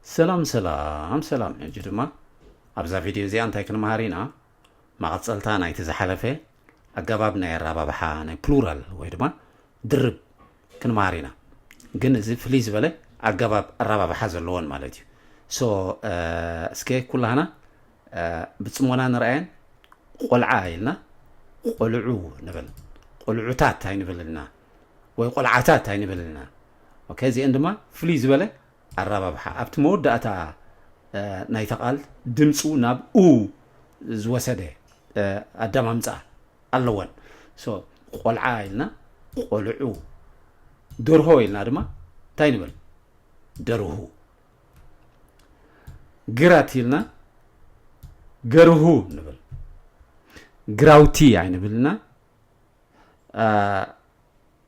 ሰላም ሰላም ሰላም። ሕጂ ድማ ኣብዛ ቪድዮ እዚኣ እንታይ ክንመሃር ኢና? መቐጸልታ ናይቲ ዝሓለፈ ኣገባብ ናይ ኣራባብሓ ናይ ፕሉራል ወይ ድማ ድርብ ክንመሃር ኢና። ግን እዚ ፍልይ ዝበለ ኣገባብ ኣራባብሓ ዘለዎን ማለት እዩ። ሶ እስከ ኩላህና ብጽሞና ንርኣየን። ቆልዓ ኢልና ቆልዑ ንብል። ቆልዑታት ኣይንብልና ወይ ቆልዓታት ኣይንብልና። ኦኬ፣ እዚአን ድማ ፍልይ ዝበለ ኣራባብሓ ኣብቲ መወዳእታ ናይታ ቃል ድምፁ ናብ ኡ ዝወሰደ ኣደማምፃ ኣለወን። ሶ ቆልዓ ኢልና ቆልዑ፣ ደርሆ ኢልና ድማ እንታይ ንብል? ደርሁ። ግራት ኢልና ገርሁ ንብል። ግራውቲ ኣይንብልና።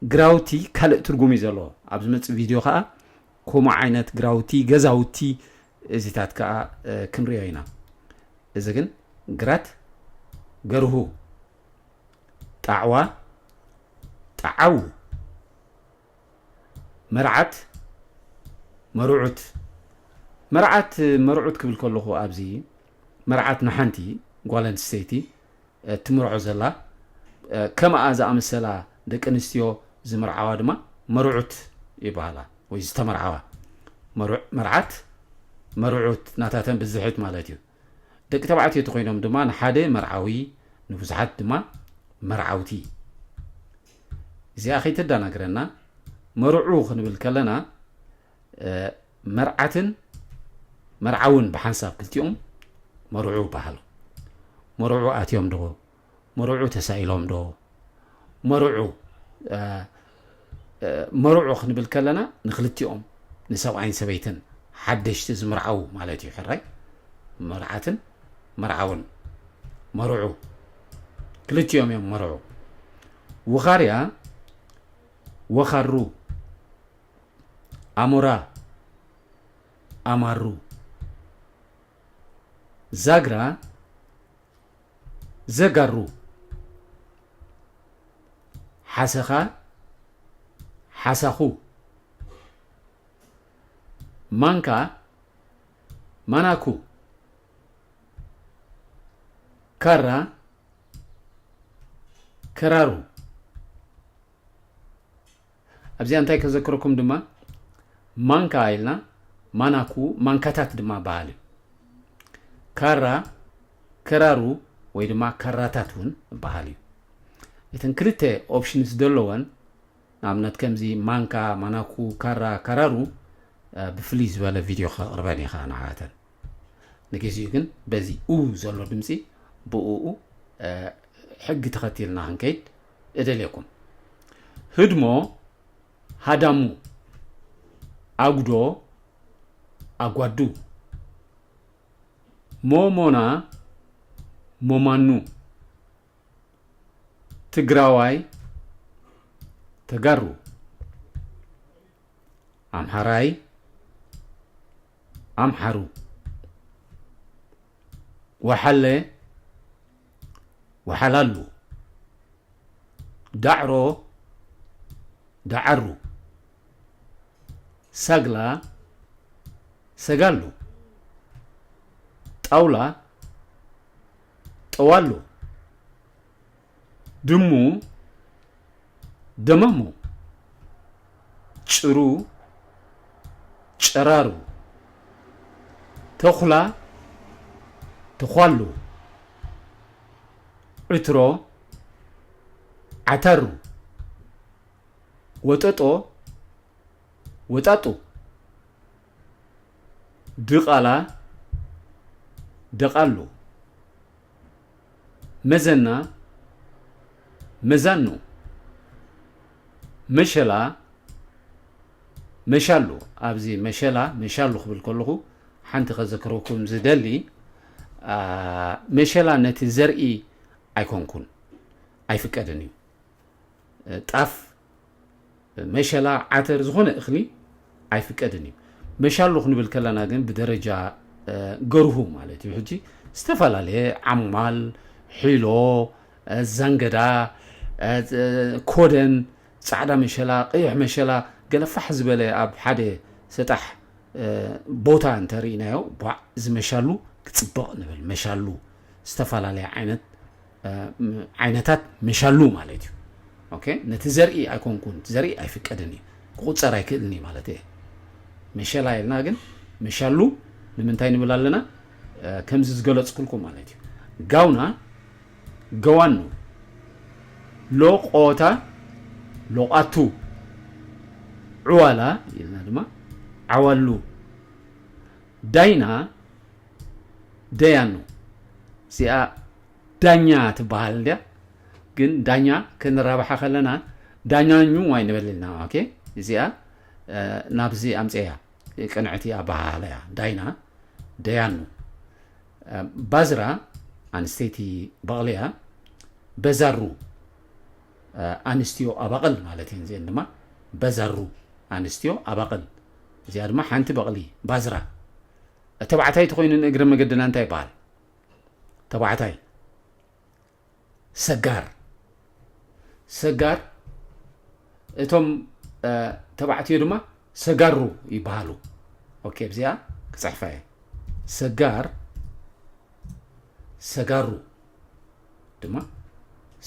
ግራውቲ ካልእ ትርጉም እዩ ዘለዎ። ኣብ ዝመፅእ ቪድዮ ከዓ ከምኡ ዓይነት ግራውቲ፣ ገዛውቲ እዚታት ከዓ ክንሪኦ ኢና። እዚ ግን ግራት፣ ገርሁ፣ ጣዕዋ፣ ጣዓው፣ መርዓት፣ መርዑት። መርዓት፣ መርዑት ክብል ከለኹ ኣብዚ መርዓት ንሓንቲ ጓል ኣንስተይቲ ትምርዖ ዘላ፣ ከምኣ ዝኣመሰላ ደቂ ኣንስትዮ ዝምርዓዋ ድማ መርዑት ይበሃላ፣ ወይ ዝተመርዓዋ። መርዓት፣ መርዑት ናታተን ብዝሕት ማለት እዩ። ደቂ ተባዕትዮ ተኮይኖም ድማ ንሓደ መርዓዊ፣ ንብዙሓት ድማ መርዓውቲ። እዚኣ ከይተዳናግረና፣ መርዑ ክንብል ከለና መርዓትን መርዓውን ብሓንሳብ ክልቲኦም መርዑ ይበሃሉ። መርዑ ኣትዮም ዶ? መርዑ ተሳኢሎም ዶ? መርዑ መርዑ ክንብል ከለና ንክልቲኦም፣ ንሰብኣይን ሰበይትን፣ ሓደሽቲ ዝምርዓው ማለት እዩ። ሕራይ፣ መርዓትን መርዓውን መርዑ ክልቲኦም እዮም መርዑ። ውኻርያ፣ ወኻሩ፣ ኣሞራ፣ ኣማሩ፣ ዛግራ፣ ዘጋሩ፣ ሓሰኻ፣ ሓሳኹ፣ ማንካ፣ ማናኩ፣ ካራ፣ ከራሩ። ኣብዚኣ እንታይ ከዘክረኩም ድማ፣ ማንካ ኢልና ማናኩ፣ ማንካታት ድማ በሃል እዩ። ካራ፣ ከራሩ ወይ ድማ ካራታት እውን በሃል እዩ። እተን ክልተ ኦፕሽንስ ዘለወን፣ ንኣብነት ከምዚ ማንካ፣ ማናኩ፣ ካራ፣ ካራሩ ብፍልይ ዝበለ ቪድዮ ከቕርበን እየ ከዓ ንዓተን። ንግዚኡ ግን በዚ ኡ ዘሎ ድምፂ ብኡኡ ሕጊ ተኸቲልና ክንከይድ እደልየኩም። ህድሞ፣ ሃዳሙ፣ ኣጉዶ፣ ኣጓዱ፣ ሞሞና፣ ሞማኑ፣ ትግራዋይ፣ ተጋሩ፣ ኣምሓራይ፣ ኣምሓሩ፣ ወሓለ፣ ወሓላሉ፣ ዳዕሮ፣ ደዓሩ፣ ሳግላ፣ ሰጋሉ፣ ጣውላ፣ ጠዋሉ፣ ድሙ፣ ደማሙ፣ ጭሩ፣ ጨራሩ፣ ተኹላ፣ ተዃሉ፣ ዕትሮ፣ ዓታሩ፣ ወጠጦ፣ ወጣጡ፣ ድቓላ፣ ደቓሉ፣ መዘና፣ መዛኑ፣ መሸላ፣ መሻሉ። ኣብዚ መሸላ፣ መሻሉ ክብል ከለኹ ሓንቲ ከዘክረኩም ዝደሊ፣ መሸላ ነቲ ዘርኢ ኣይኮንኩን፣ ኣይፍቀድን እዩ። ጣፍ፣ መሸላ፣ ዓተር፣ ዝኾነ እኽሊ ኣይፍቀድን እዩ። መሻሉ ክንብል ከለና ግን ብደረጃ ገርሁ ማለት እዩ። ሕጂ ዝተፈላለየ ዓማል፣ ሒሎ፣ ዛንገዳ፣ ኮደን፣ ፃዕዳ መሸላ፣ ቀይሕ መሸላ፣ ገለ ፋሕ ዝበለ ኣብ ሓደ ሰጣሕ ቦታ እንተርኢናዮ፣ ቧዕ፣ እዚ መሻሉ ክፅብቕ ንብል። መሻሉ ዝተፈላለያ ዓይነት ዓይነታት መሻሉ ማለት እዩ። ኦኬ፣ ነቲ ዘርኢ ኣይኮንኩን፣ ዘርኢ ኣይፍቀድን እዩ፣ ክቁፀር ኣይክእልን እዩ ማለት እየ። መሸላ ኢልና ግን መሻሉ ንምንታይ ንብል ኣለና? ከምዚ ዝገለፅኩልኩም ማለት እዩ። ጋውና፣ ገዋኑ፣ ሎቆታ፣ ሎቃቱ፣ ዕዋላ ኢልና ድማ ዓዋሉ፣ ዳይና፣ ደያኑ። እዚኣ ዳኛ ትበሃል እንድያ፣ ግን ዳኛ ክንራብሓ ከለና ዳኛኙ ኣይንበል ኢልና። ኦኬ፣ እዚኣ ናብዚ ኣምፅያ፣ ቅንዕቲ ኣበሃህላ እያ። ዳይና፣ ደያኑ። ባዝራ፣ ኣንስተይቲ በቕሊ እያ። በዛሩ፣ ኣንስትዮ ኣባቕል ማለት እየን። እዚአን ድማ በዛሩ፣ ኣንስትዮ ኣባቕል። እዚኣ ድማ ሓንቲ በቕሊ፣ ባዝራ። ተባዕታይ ተኾይኑ ንእግረ መገድና እንታይ ይበሃል? ተባዕታይ። ሰጋር። ሰጋር፣ እቶም ተባዕትዮ ድማ ሰጋሩ ይበሃሉ። ኦኬ፣ እዚኣ ክፅሕፋ እየ። ሰጋር፣ ሰጋሩ ድማ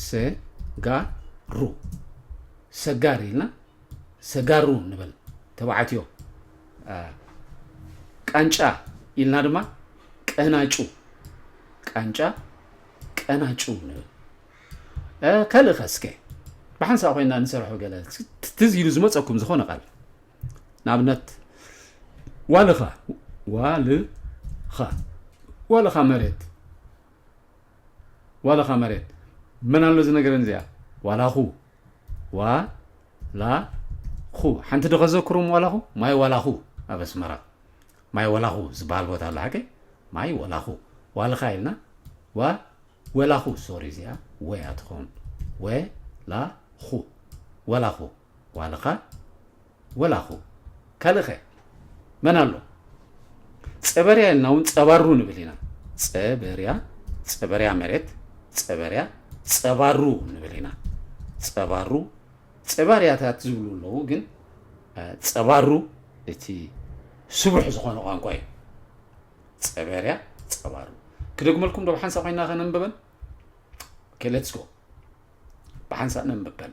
ሰጋሩ፣ ሰጋር ኢልና ሰጋሩ ንበል። ተባዕትዮ። ቃንጫ ኢልና ድማ ቀናጩ፣ ቃንጫ፣ ቀናጩ ንብል። ካልእ ኸ እስከ ብሓንሳእ ኮይና ንሰርሖ፣ ገለ ትዝ ኢሉ ዝመፀኩም ዝኾነ ቃል፣ ንኣብነት ዋልኻ፣ ዋልኻ፣ ዋልኻ መሬት፣ ዋልኻ መሬት። መን ኣሎ ዝነገረን እዚኣ? ዋላኹ፣ ዋላኹ። ሓንቲ ዶ ከዘክሮም ዋላኹ? ማይ ዋላኹ። ኣብ ኣስመራ ማይ ወላኹ ዝበሃል ቦታ ኣሎ፣ ሓቀይ? ማይ ወላኹ። ዋልኻ ኢልና፣ ዋ፣ ወላኹ፣ ሶሪ፣ እዚኣ ወ እያ ትኸውን። ወላኹ። ወላኹ። ዋልኻ፣ ወላኹ። ካልእኸ መን ኣሎ? ጸበርያ ኢልና እውን ጸባሩ ንብል ኢና። ጸበርያ፣ ጸበርያ መሬት፣ ጸበርያ፣ ጸባሩ ንብል ኢና። ጸባሩ፣ ጸባርያታት ዝብሉ ኣለዉ፣ ግን ጸባሩ እቲ ስቡሕ ዝኾነ ቋንቋ እዩ። ጸበርያ፣ ጸባሩ። ክደግመልኩም ዶ ብሓንሳእ ኮይና ከነንብበን? ኦኬ፣ ሌትስ ጎ። ብሓንሳእ ነንብበን።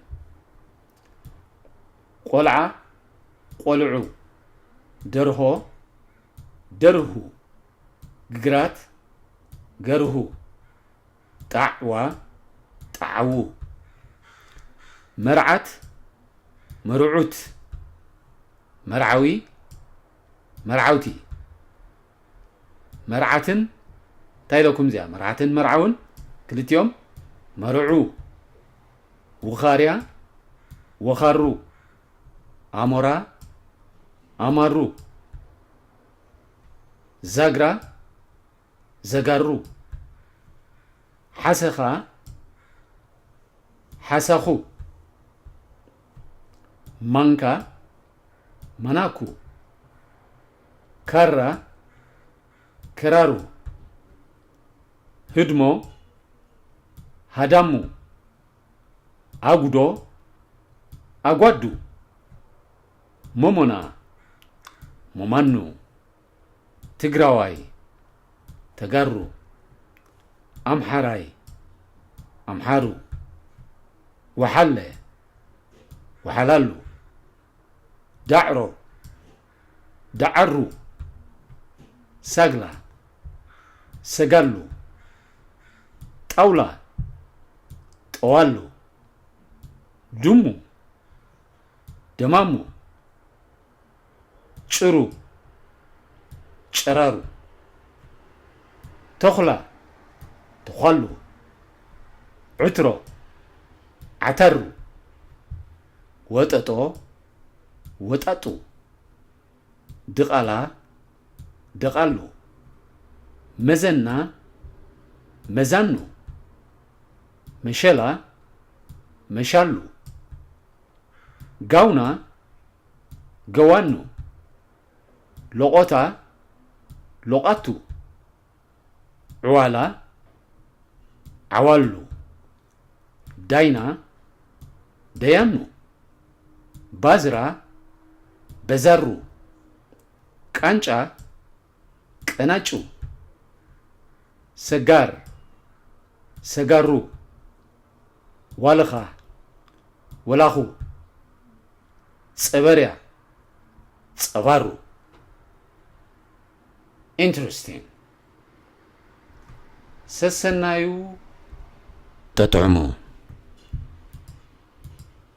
ቆልዓ፣ ቆልዑ። ደርሆ፣ ደርሁ። ግራት፣ ገርሁ። ጣዕዋ፣ ጣዕዉ። መርዓት፣ መርዑት። መርዓዊ፣ መርዓውቲ። መርዓትን፣ እንታይ ኢለኩም እዚኣ? መርዓትን መርዓውን ክልቲኦም መርዑ። ውኻርያ፣ ወኻሩ። ኣሞራ፣ ኣማሩ። ዛግራ፣ ዘጋሩ። ሓሰኻ፣ ሓሳኹ። ማንካ፣ ማናኩ። ካራ፣ ከራሩ። ህድሞ፣ ሃዳሙ። ኣጉዶ፣ ኣጓዱ። ሞሞና፣ ሞማኑ። ትግራዋይ፣ ተጋሩ። ኣምሓራይ፣ ኣምሓሩ። ወሓለ፣ ወሓላሉ። ዳዕሮ፣ ዳዓሩ። ሳግላ፣ ሰጋሉ። ጣውላ፣ ጠዋሉ። ድሙ፣ ደማሙ። ጭሩ፣ ጨራሩ። ተኹላ፣ ተዃሉ። ዕትሮ፣ ዓታሩ። ወጠጦ፣ ወጣጡ። ድቓላ፣ ደቓሉ። መዘና፣ መዛኑ። መሸላ፣ መሻሉ። ጋውና፣ ገዋኑ። ሎቖታ፣ ሎቓቱ። ዕዋላ፣ ዓዋሉ። ዳይና፣ ደያኑ። ባዝራ፣ በዛሩ። ቃንጫ፣ ቀናጩ። ሰጋር፣ ሰጋሩ። ዋልኻ፣ ወላኹ። ጸበርያ፣ ጸባሩ። Interesting። ሰሰናዩ፣ ተጥዕሙ።